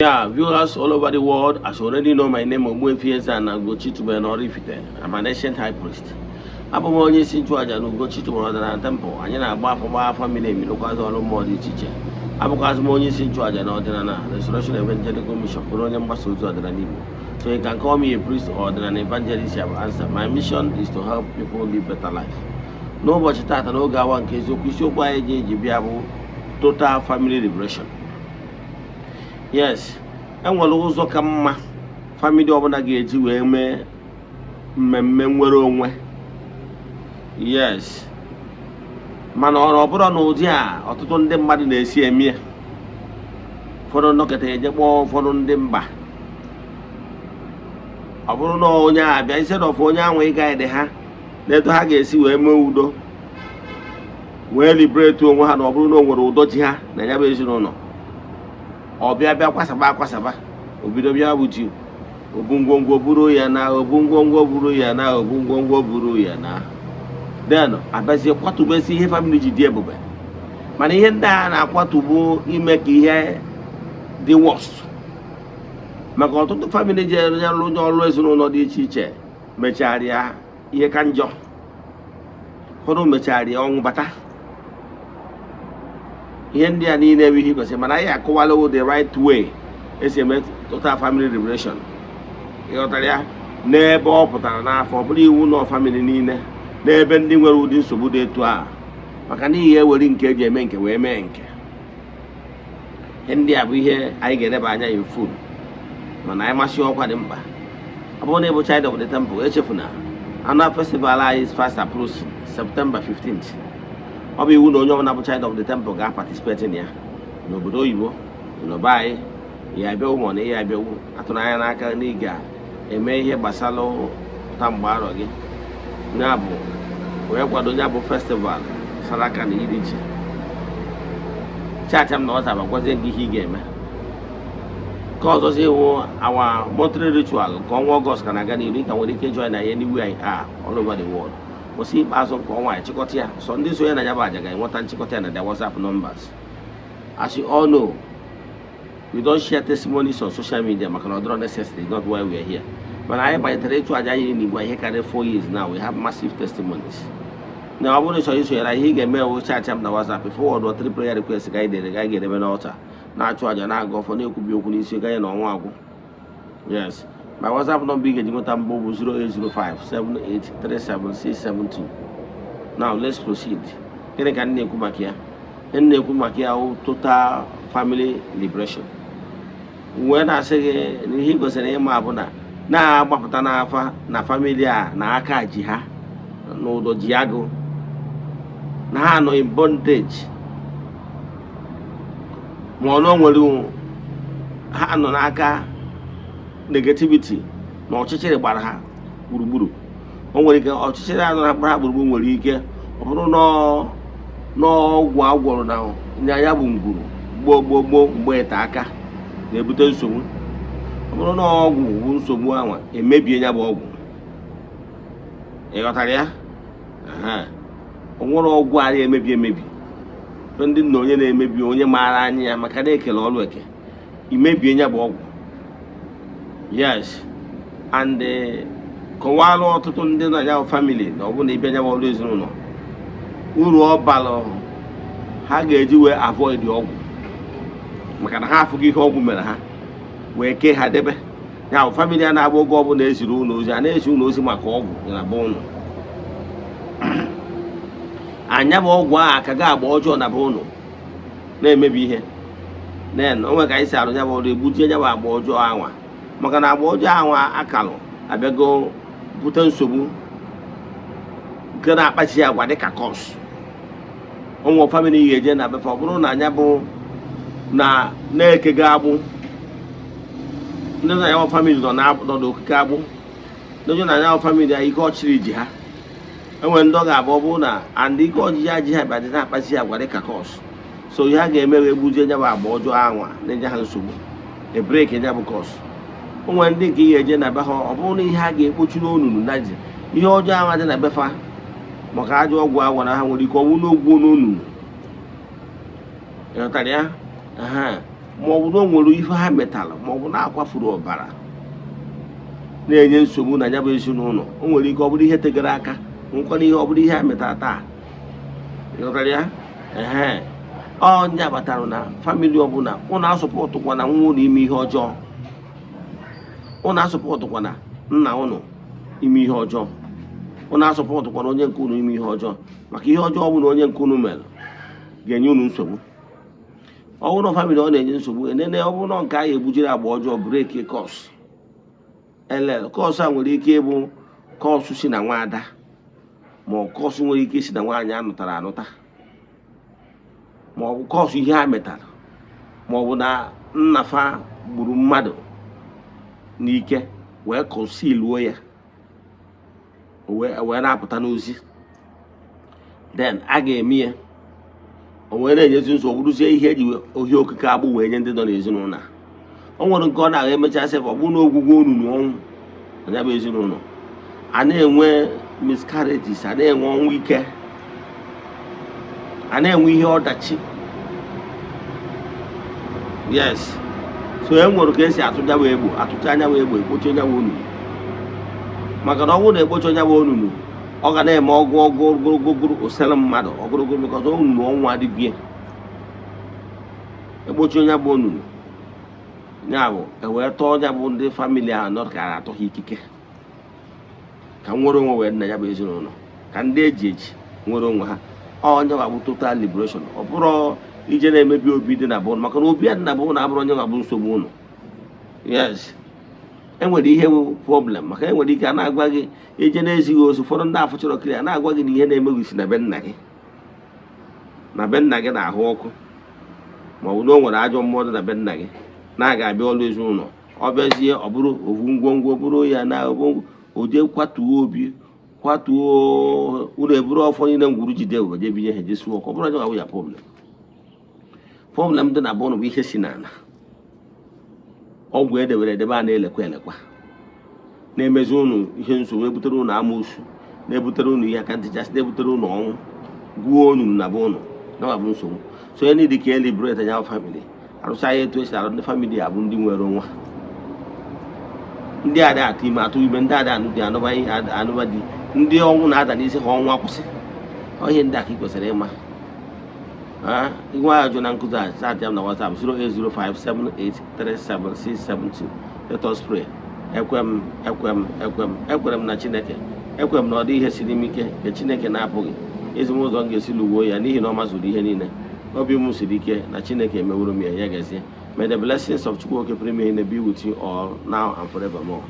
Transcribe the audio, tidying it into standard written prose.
Yeah, viewers all over the world, as you already know, my name Ogbuefi Eze-Ana Ugochi tubelu Oraifite. I'm an ancient high priest. Abụ m onye isi nchụaja na Ugochi tubelu ọdịnala temple. Anyị na-agba afọ, gba afa miri emi, rụkwazị ọrụ mmụọ dị iche iche. Abụkwazị m onye isi nchụaja na ọdịnala Restoration Evangelical Mission, bụrụ onye mgbasa ozi ọdịnala Igbo. So you can call me a priest or ọdịnala evangelist, I will answer. My mission is to help people live better life. N'ụbọchị taata, n'oge awa nke eziokwu, isiokwu anyị ji eji bịa bụ total family liberation. Yes, enwere ụzọ ka mma family ọbụla ga-eji wee mee mmemme nnwere onwe. Yes, mana ọ bụrụ na ụdị a ọtụtụ ndị mmadụ na-esi eme ya, ụfọdụ nnọkọta eje kpọọ ụfọdụ ndị mba. Ọ bụrụ na onye a bịa, instead of onye ahụ ịgaghị ha na etu ha ga-esi wee mee udo, wee liberate onwe ha, na ọ bụrụ na o nwere ụdọ ji ha na ya bụ ezinụlọ, ọ bịa bịa kwasaba akwasaba, obido bịa bụ ji obu ngwongwo buru ya na obu ngwongwo buru ya na obu ngwongwo buru ya na, then abịazie kwatubezi ihe family ji dị ebube. Mana ihe ndị a na-akwatugbu ime ka ihe dị worst, maka ọtụtụ family ji ọrụ ọrụ ezinụlọ dị iche iche mecharịa ihe ka njọ. Ụfọdụ mecharịa ọnwụ bata. Ihe ndị a niile bụ ihe kwesịrị, mana anyị akọwala the right way esi eme total family liberation. Ịghọtara ya? N'ebe ọ pụtara n'afọ, ọ bụrụ iwu nọ family niile, n'ebe ndị nwere ụdị nsogbu dị etu a, maka n'ihi ewere nke eji eme nke wee mee nke. Ihe ndị a bụ ihe anyị ga-eleba anya in full, mana anyị masị ọkwa dị mkpa. Ọ bụrụ na ịbụ child of the temple, echefuna annual festival anyị is fast approaching, September 15th. Ọ bụ iwu na onye ọbụla bụ child of the temple ga-participate na ya. N'obodo oyibo, n'obe anyị, ya abịawu ma ọ na ihe abịawu, atụrụ anya n'aka na ị ga-eme ihe gbasara ụta mgbe arọ gị ya bụ wee kwado ya bụ festival saraka na iri ji. Chat m na WhatsApp, agwazie gị ihe ị ga-eme. Nke ọzọzi wụ our monthly ritual nke ọnwa Ọgọst ka na-aga n'ihu. Ị ka nwere ike join na ya anywhere you are all over the world. Kwụsị ikpeazụ nke ọnwa anyị chịkọta ya, sọ ndị so ya na ya bụ aja ga-enweta nchịkọta ya na their WhatsApp numbers. As you all know, we don't share testimonies on social media, maka na ọ dịrọ necessary, not why we are here. Mana anyị malitere ịchụ aja anyị n'igwe ihe karịrị 4 years now, we have massive testimonies. Na ọ bụrụ na ị chọrọ isonyere, ihe ị ga-eme wụ chat m na WhatsApp, forward three prayer request ka anyị dere, ka anyị ga-edebe n'altar, na-achụ aja, na-aga ọfọ, na-ekwubi okwu n'isi ganye na ọnwa agwụ. Yes, my WhatsApp number ị ga-eji nweta mbụ bụ 08057837672. Now let's proceed. Gịnị ka m na-ekwu maka ya? Ihe m na-ekwu maka ya wụ total family liberation. Wee na-asị gị na ihe ị kwesịrị ịma bụ na na-agbapụta n'afa na family a na aka ji ha n'ụdọ ji agụ, na ha nọ in bondage, ma ọ na o nwere ha nọ n'aka negativity na ọchịchịrị gbara ha gburugburu. O nwere ike ọchịchịrị a nọ na gbara ha gburugburu nwere ike ọ bụrụ n'ọgwụ agwọrọ na nya ya bụ ngwuru gboo gboo gboo mgbe ete aka na-ebute nsogbu. Ọ bụrụ na ọgwụ bụ nsogbu anwa, emebie ya bụ ọgwụ. Ị ghọtara ya? Aha. O nwere ọgwụ a emebi emebi. Ife ndị nna onye na-emebi, onye maara anya ya, maka na ekele ọrụ eke imebie ya bụ ọgwụ. Yes, and kọwara ọtụtụ ndị nọ ya bụ family na ọ bụrụ na ịbịa ya bụ ọrụ ezinụlọ, uru ọ balụ ha ga-eji wee avoid ọgwụ, maka na ha afụghị ihe ọgwụ mere ha wee kee ha debe ya bụ family a na-agba. Oge ọbụla eziri ụlọ ozi, a na-ezi ụlọ ozi maka ọgwụ dị na be ụnụ, anya bụ ọgwụ ahụ aka ga agba ọjọọ na be ụnụ na-emebi ihe. Then onwe ka anyị si arụ ya bụ ọrụ, egbujie ya bụ agba ọjọọ anwa, maka na agba ọjọọ anwa akalụ abịago bute nsogbu nke na-akpachi agwa dịka curse. Ụmụ family ga-eje na befe, ọ bụrụ na anya bụ na na-ekego agbụ, ndị na ya bụ family nọ n'okike agbụ, ndị na ya bụ family a ike ọchịrị ji ha. Enwere ndị ọ ga-abụ, ọ bụrụ na and ike ọchịchị ji ha bịa na-akpachi agwa dịka curse. So ihe a ga-eme wee gbujie ya bụ agba ọjọọ anwa na-enye ha nsogbu, e break ya bụ curse. O nwere ndị nke ihe eje na be ha, ọ bụrụ na ihe a ga-ekpochi n'onunu na ji ihe ọjọọ ahụ dị na befa maka ajọ ọgwụ agwa na ha nwere ike ọnwụ n'ogwu n'onunu. Ịghọtara ya? Aha. Ma ọ bụ na o nwere ife ha metara, ma ọ bụ na akwafuru ọbara na-enye nsogbu na ya bụ ezinụlọ. O nwere ike ọ bụrụ ihe tegara aka, nwekwana ihe ọ bụrụ ihe ha metara taa. Ịghọtara ya? Ehe, ọnya batara na family ọbụla, ụnụ asupportụkwa na nwa ụnụ ime ihe ọjọọ, ụnụ asupportụkwa na nna ụnụ ime ihe ọjọọ, ụnụ asupportụkwa na onye nke ụnụ ime ihe ọjọọ, maka ihe ọjọọ ọ bụla onye nke ụnụ mere ga-enye ụnụ nsogbu. Ọ bụrụ na family ọ na-enye nsogbu, enene, ọ bụrụ na nke ahụ egbujiri agba ọjọọ, break curse. Ele curse a nwere ike ịbụ curse si na nwaada, ma ọ curse nwere ike isi na nwaanyị anụtara anụta, ma ọ bụ curse ihe ha metara, ma ọ bụ na nnafa gburu mmadụ n'ike wee concealuo ya, wee na-apụta n'ozi. Then a ga-eme ya, o wee na-enyezi nsogbu, bụrụzie ihe eji ohi okike agbụ wee nye ndị nọ n'ezinụlọ a. O nwere nke ọ na-agha emechasị, ọ bụrụ na ogwugwu onunu ọnwụ na ya bụ ezinụlọ, a na-enwe miscarriages, a na-enwe ọnwụ ike, a na-enwe ihe ọdachi. Yes, so e nwere ka esi atụ nyawa egbo, atụcha anyanwụ egbo, ekpochi onyanwụ onunu, maka na ọ bụrụ na ekpochi onyanwụ onunu, ọ ga na-eme ọgụ ọgụ ogologo osere mmadụ ogologo, because onunu ọnwụ adịghị. Ekpochi onye bụ onunu ya bụ ewee tọọ ya bụ ndị family ahụ nọ ka atọ ha ikike ka nwere onwe wee dị na ya bụ ezinụlọ, ka ndị eji eji nwere onwe ha. Onye bụ total liberation. Ọ bụrụ ije na-emebi obi dị na bụ, maka na obi a dị na bụ na abụrụ onye bụ nsogbu ụnụ. Yes, enwere ihe bụ problem, maka enwere ike a na-agwa gị ije na-ezighị ozi. Ụfọdụ ndị afọ chọrọ kiri a na-agwa gị na ihe na-eme gị si na be nna gị, na be nna gị na-ahụ ọkụ, ma ọ bụ na o nwere ajọ mmụọ dị na be nna gị na-aga abịa ọlụ ezinụlọ. Ọ bịazie, ọ bụrụ ovu ngwongwo bụrụ ya na oje kwatuo obi, kwatuo ụlọ, eburu ọfọ niile ngwuru jide wee jee binye ha, jesuo ọkụ. Ọ bụrụ onye ya problem. Problem dị na bụnụ bụ ihe si n'ala, ọgwụ edewere edebe a na-elekwa elekwa na-emezi ụnụ ihe nsogbu, ebutere ụnụ amoosu, na-ebutere ụnụ ihe aka ntịchasị, na-ebutere ụnụ ọnwụ, gwuo onunu na be ụnụ na bụ nsogbu. So onye niile ka e liberate anya family, arụcha ya etu esi arụ ndị family abụ ndị nwere onwe, ndị ada atụ ime atụ ime, ndị ada anụ di anụba di, ndị ọnwụ na-ada n'isi ha, ọnwụ akwụsị. Ihe ndị a ka ị kwesịrị ịma. Inwe ajụ na nkụzi a, chat ya na WhatsApp 08057837672. Let us pray. Ekwe m, ekwe m, ekwe m, ekwere m na Chineke. Ekwe m na ọ dị ihe siri m ike nke Chineke na-apụghị ezi m ụzọ m ga-esi lụgbuo ya, n'ihi na ọ mazuru ihe niile. Obi m siri ike na Chineke emeworo m ya. Ya gazie. May the blessings of Chukwu Oke pụrụ ime ihe be with you all now and forevermore.